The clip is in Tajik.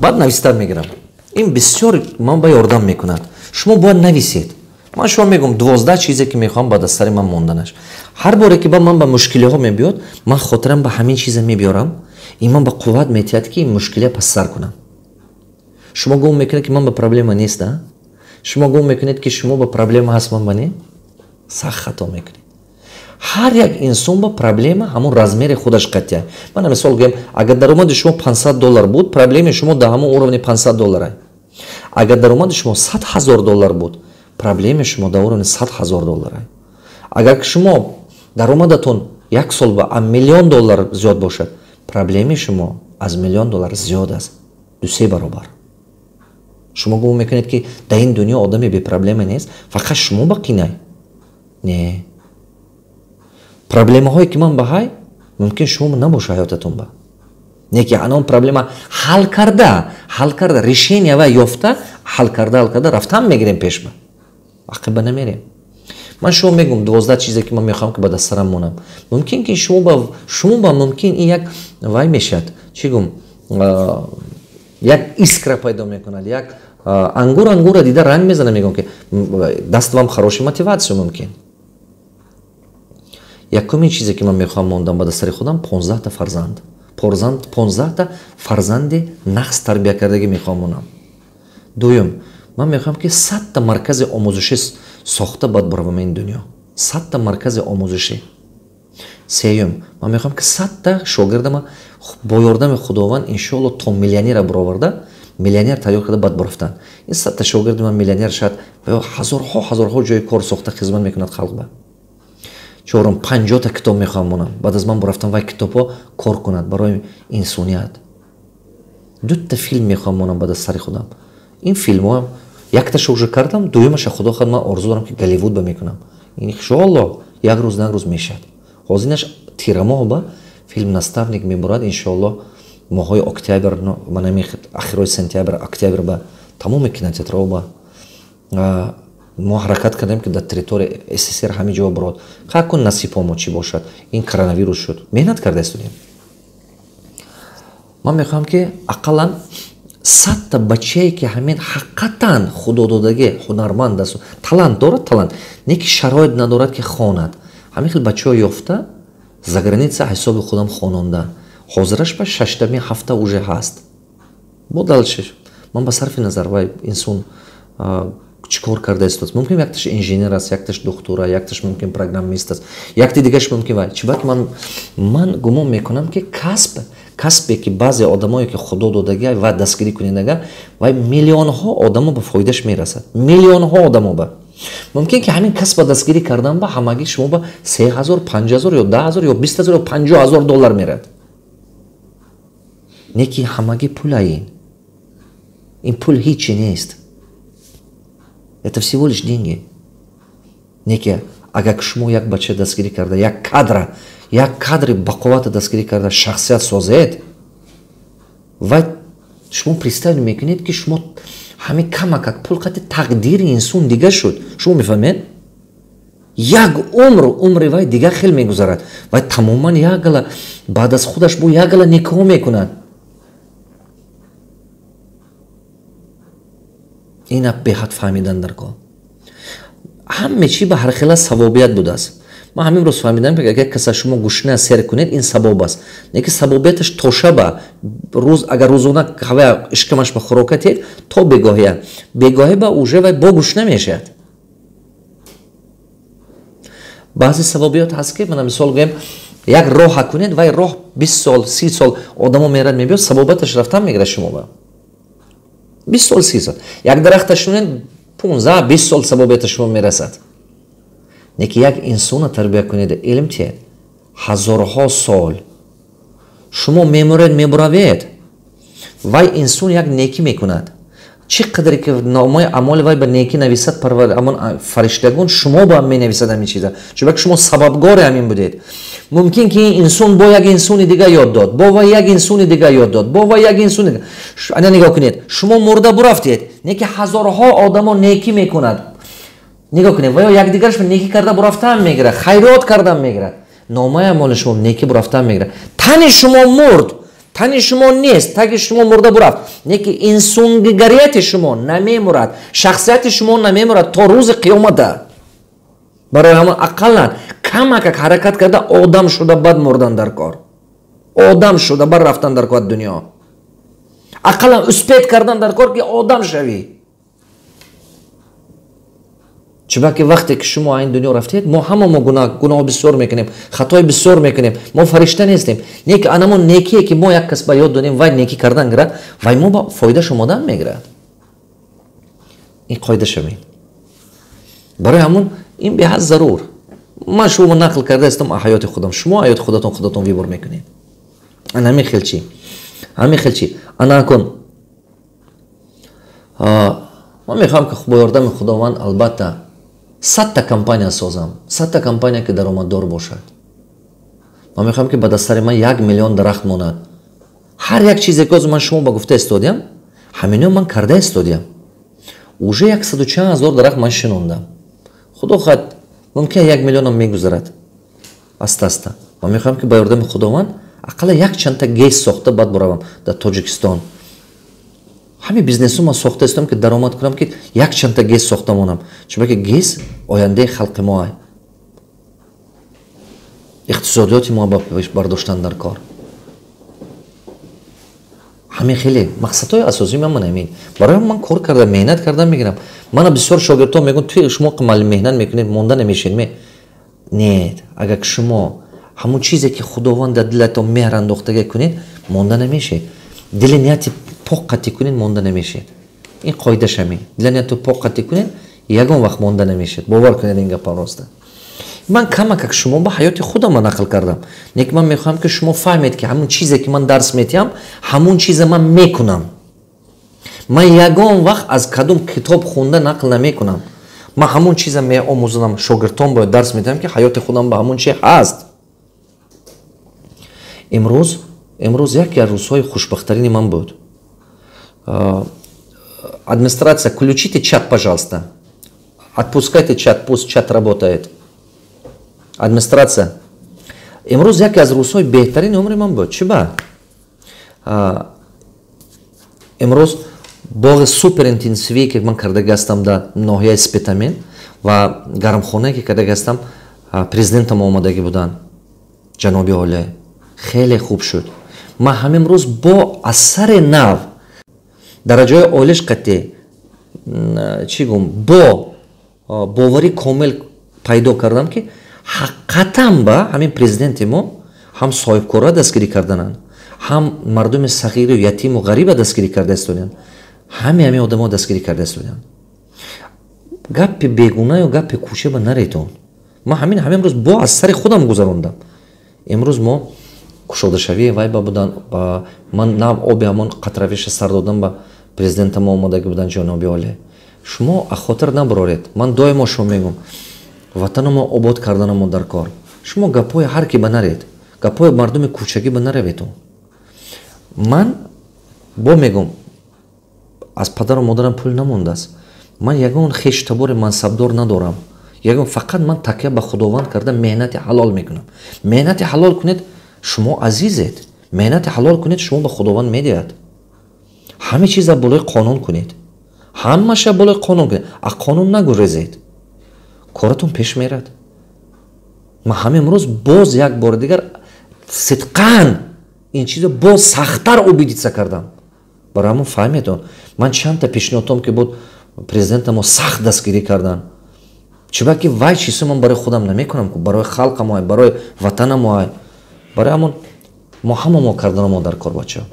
Баъд нависта мегирам. Ин бисёр ман ба ёрдам мекунад. Шумо бояд нависед. Ман шумо мегӯм 12 чизе, ки мехоҳам ба дастари ман монданаш. Ҳар боре ки ба ман ба мушкилиҳо мебиёд, ман хотирам ба ҳамин чиза мебиёрам. Ин ман ба қувват метиҳад, ки ин мушкилия пас сар кунам. Шумо гумон мекунед, ки ман ба проблема нест, а? Шумо гумон мекунед, ки шумо ба проблема ҳаст, ман ба не? Сахт хато мекунед. Ҳар як инсон ба проблема ҳамон размери худаш қатъия. Мана мисол гӯем, агар даромади шумо 500 доллар буд, проблемаи шумо дар ҳамон уровни 500 доллара. Агар даромади шумо 100 ҳазор доллар буд, проблемаи шумо дар уровни 100 ҳазор доллара. Агар шумо даромадатон як сол ба миллион доллар зиёд бошад, проблемаи шумо аз миллион доллар зиёд аст, 2-3 баробар. Шумо гумон мекунед, ки дар ин дунё одаме бепроблема нест, фақат шумо ба қинай? Не, проблемаҳое, ки ман ба ҳай, мумкин шумо набоша ҳаётатон ба. Не ки анон проблема ҳал карда, ҳал карда, решения ва ёфта, ҳал карда, ҳал карда рафтан мегирем, пешба ақиба намерем. Ман шумо мегӯм 12 чизе, ки ман мехоҳам, ки ба дастарам монам. Мумкин ки шумо ба мумкин ин як вай мешавад, чӣ гум, як искра пайдо мекунад, як ангур ангура дида ранг мезана. Мегӯм, ки даст вам хороший мотивация. Мумкин якумин чизе, ки ман мехоҳам мондам ба дастари худам, 15-та фарзанд, 15-та фарзанди нағз тарбия кардагӣ мехоҳам монам. Дуюм, ман мехоҳам, ки 100-та маркази омӯзишӣ сохта бад буравам ин дунё, 100-та маркази омӯзишӣ. Сеюм, ман мехоҳам, ки 100-та шогирдама бо ёрдами Худованд, иншоалло, то миллионера буроварда, миллионер тайёр карда бад бурафтан. Ин 100-та шогирди ман миллионер шавад ва ҳазорҳо, ҳазорҳо ҷои кор сохта хизмат мекунад халқ ба. Чорум, 50-та китоб мехоҳам монам, баъд аз ман бурафтам вай китобҳо кор кунад барои инсоният. Дута филм мехоҳам монам баъд аз сари худам. Ин филмҳо якташа уже кардам, дуюмаша, Худо хоҳад, ман орзу дорам, ки Голливуд ба мекунам. Иншоалло, як рӯз на як рӯз мешавад. Ҳозирнаш тирамоҳ ба филм «Наставник» мебурад, иншоалло, моҳҳои октябр, манами ахирои сентябр, октябр ба тамоми кинотеатрҳо ба. Мо ҳаракат кардем, ки дар территорияи СССР ҳамин ҷо бурод. Ха, кун насибҳо мо чӣ бошад, ин коронавирус шуд, меҳнат карда истодем. Ман мехоҳам, ки ақаллан 100-та бачае, ки ҳамин ҳақиқатан худододагӣ ҳунарманд аст, талант дорад, талант не ки шароит надорад, ки хонад, ҳамин хел бачаҳо ёфта, за граница ҳисоби худам хононда. Ҳозираш ба шаштами ҳафта уже ҳаст. Бо дальше ман ба сарфи назар вай инсон чӣ кор карда истодааст. Мумкин якташ инженер аст, якташ духтура, якташ мумкин программист аст, якти дигаш мумкин вай чӣ. Баки ман гумон мекунам, ки касб, касбе, ки баъзе одамое, ки Худо додагӣ ва дастгирӣ кунедага, вай миллионҳо одамо ба фоидаш мерасад, миллионҳо одамо ба. Мумкин ки ҳамин касба дастгирӣ кардан ба ҳамагӣ шумо ба 3000, 5000 ё 10 000 ё 20 000 ё 50 000 доллар мерад. Не ки ҳамагӣ пула. Ин пул ҳичи нест, это всего лишь деньги. Не ки агар шумо як бача дастгирӣ карда, як кадра, як кадри бақуввата дастгирӣ карда, шахсият созед, вай шумо представить мекунед, ки шумо ҳамин камакак пул қати тақдири инсон дигар шуд. Шумо мефаҳмед, як умр, умри вай дигар хел мегузарад. Вай тамоман як гала баъд аз худаш бо як гала никоҳ мекунад. Ина беҳад фаҳмидан дар кор. Ҳаме чӣ ба ҳархела савобият будааст. Ман ҳамин рӯз фаҳмидам, ки агар каса шумо гушна сер кунед, ин савоб аст. Не ки савобияташ то шаба рӯз, агар рӯзона ҳава ишкамаш ба хӯрока тед, то бегоҳия, бегоҳӣ ба уже вай бо гушна мешавад. Баъзе савобиёт ҳаст, ки мана мисол гӯем, як роҳа кунед, вай роҳ 20 сол, 30 сол одамо мерад, мебиёд, савобаташ рафтан мегирад шумо ба 20 сол, 30 сол. Як дарахта шунед, 15-20 сол савобията шумо мерасад. Не ки як инсона тарбия кунед, илм тиҳед, ҳазорҳо сол. Шумо мемуред, мебуравед, вай инсон як некӣ мекунад. Чӣ қадре ки номаи амоли вай ба некӣ нависад, амон фариштагон шумо ба менависад ҳамин чиза, чунки шумо сабабгори ҳамин будед. Мумкин ки ин инсон бо як инсони дига ёд дод, бо вай як инсони дига ёд дод, бо вай як инсони. Ана нигоҳ кунед, шумо мурда бурафтед, не ки ҳазорҳо одамо некӣ мекунад. Нигоҳ кунед, ва ё якдигараш некӣ карда бурафтан мегирад, хайрот кардан мегирад, номаи амоли шумо некӣ бурафтан мегирад. Тани шумо мурд. Тани шумо нест, таги шумо мурда бурафт, не ки инсонгарияти шумо намемурад, шахсияти шумо намемурад то рӯзи қиёмата. Барои ҳамон ақаллан камакак ҳаракат карда одам шуда бад мурдан дар кор, одам шуда бар рафтан дар кор дунё, ақаллан успеть кардан дар кор, ки одам шавӣ. Чунки вақте ки шумо ин дунё рафтед, мо ҳама мо гуноҳ бисёр мекунем, хатои бисёр мекунем, мо фаришта нестем. Не ки анамон некие, ки мо як кас ба ёд додем, вай некӣ кардан гирад, вай мо ба фоида шумодан мегирад. Ин қоида шавед. Барои ҳамон ин беҳад зарур. Ман шумо нақл карда истам ҳаёти худам, шумо ҳаёти худатон выбор мекунед. Ана ҳамин хел чи, ҳамин хел чи. Ана кун, ман мехоҳам, ки бо ёрдами Худованд, албатта, 100-та компания созам, 100-та компания, ки даромаддор бошад. Ман мехоҳам, ки ба дастари ман 1 миллион дарахт монад. Ҳар як чизе, ки ҳозир ман шумо ба гуфта истодиям, ҳамино ман карда истодиям. Уже яксаду чанд ҳазор дарахт ман шинондам. Худо хоҳад, мумкин 1 миллионам мегузарад аста аста. Ман мехоҳам, ки ба ёрдами Худованд ақалла як чандта ГЭС сохта баъд буравам дар Тоҷикистон. Ҳамин бизнесу ман сохта истам, ки даромад кунам, ки як чандта ГЭС сохта монам, чунки ГЭС ояндаи халқи мо, иқтисодиёти мо бардоштан дар кор. Ҳамин хеле мақсадҳои асосии ман ҳамин. Барои ман кор карда, меҳнат карда мегирам. Мана бисёр шогирдҳо мегӯянд: «Ту шумо меҳнат мекунед, монда намешед ме?» Нет, агар шумо ҳамон чизе, ки Худованд дар дилатон меҳр андохтага, кунед, монда намешед. Дили нияти пок қатӣ кунед, монда намешед. Ин қоидаш ҳамин: дили нияти пок қатӣ кунед, ягон вақт монда намешед. Бовар кунед, ин гапам роста. Ман камакак шумо ба ҳаёти худама нақл кардам, лекин ман мехоҳам, ки шумо фаҳмед, ки ҳамон чизе, ки ман дарс метиҳам, ҳамон чиза ман мекунам. Ман ягон вақт аз кадом китоб хунда нақл намекунам. Ман ҳамон чиза меомӯзонам, шогирдтон бояд дарс медиҳам, ки ҳаёти худам ба ҳамон чи ҳаст. Имрӯз яке аз рӯзҳои хушбахттарини ман буд. Администрация, включите чат, пожалуйста. Отпускайте чат, пусть чат работает. Администрация. Имрӯз яке аз рӯзҳои беҳтарини умри ман буд. Чӣ ба? Имрӯз боғи супер интенсивие, ки ман кардаги ҳастам дар ноҳияи Спитамен, ва гармхонае, ки кардаги ҳастам, президентам омадагӣ буданд, ҷаноби олӣ. Хеле хуб шуд. Ман ҳамин рӯз бо асари нав, дараҷаҳои олиш қатъӣ, чӣ гум, бо боварӣ комил пайдо кардам, ки ҳақиқатан ба ҳамин президенти мо ҳам соҳибкорро дастгирӣ кардананд, ҳам мардуми сағиру ятиму ғариба дастгирӣ карда истодианд, ҳамин одамо дастгирӣ карда истодианд. Гапи бегунаю гапи кӯчаба наретон. Ман ҳамин рӯз бо аз сари худам гузарондам. Имрӯз мо кушодашавии вай ба будан, ман нав оби ҳамон қатравиша сар додам, ба президентамо омодагӣ будан, ҷаноби олӣ. Шумо ахотир набароред, ман доимо шумо мегӯм: ватанамо обод карданамо дар кор. Шумо гапҳои ҳар ки ба наред, гапҳои мардуми кӯчагӣ ба нараведо. Ман бо мегӯм, аз падару модарам пул намондааст, ман ягон хештабори мансабдор надорам, ягон. Фақат ман такя ба Худованд карда меҳнати ҳалол мекунам. Меҳнати ҳалол кунед, шумо азизед. Меҳнати ҳалол кунед, шумо ба Худованд медиҳад. Ҳама чиза болои қонун кунед, ҳамаша болои қонун кунед, аз қонун нагурезед, коратон пеш мерад. Ман ҳамин рӯз боз як бори дигар сидқан ин чизо боз сахттар убедиться кардам. Барои ҳамон фаҳмедон, ман чандта пешниҳодҳом, ки буд, президентамо сахт дастгирӣ карданд. Чиба ки вай чизо ман барои худам намекунам, барои халқамо, барои ватанамо. Барои ҳамон мо ҳама мо карданамо дар кор, бачаҳо.